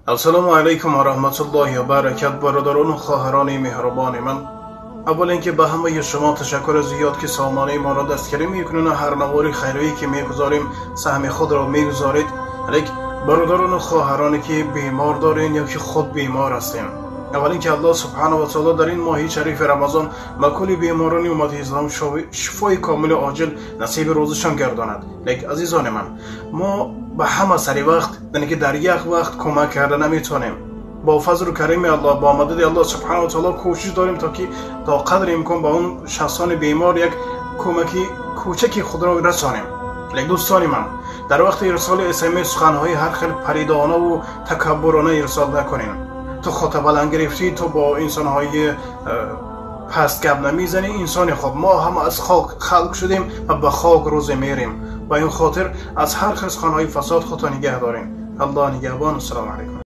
Ассалому алайкум ва раҳматуллоҳи ва баракат, бародарону хоҳарони меҳрубони ман. Аввал инки ба ҳамаи шумо ташаккури зиёд, ки сомонаи моро дастгирӣ мекунед ва ҳар навори хайрие ки мегузорем, саҳми худро мегузоред. Лекин бародарону хоҳароне ки бемор дорем ё ки худ бемор ҳастем, аввал инки Аллоҳ субҳонаҳу ва таъоло дар ин моҳи шарифи Рамазон ба кулли беморони уммати ислом шифои комилу оҷил насиби рӯзишон гардонад. Лекин азизони ман, мо ба ҳама сари вақт, яъне ки дар як вақт кӯмак карда наметавонем. Бо фазлу карими Аллоҳ, бо мадади Аллоҳ субҳонаҳу ва таъоло кӯшиш дорем, то ки то қадри имкон ба он шахсони бемор як кӯмаки кӯчаки худро расонем. Лекин дӯстони ман, дар вақти ирсоли СМС суханҳои ҳар хел паридонаву такаббурона ирсол накунем. Ту худта баланд гирифтӣ, ту бо инсонҳои паст гап намезанӣ. Инсони хуб, мо ҳама аз хок халқ шудем ва ба хок рӯзе мерем. Ба ин хотир аз ҳар хел суханҳои фасод худто нигаҳ дорем. Аллоҳ нигаҳбон. Ассалому алайкум.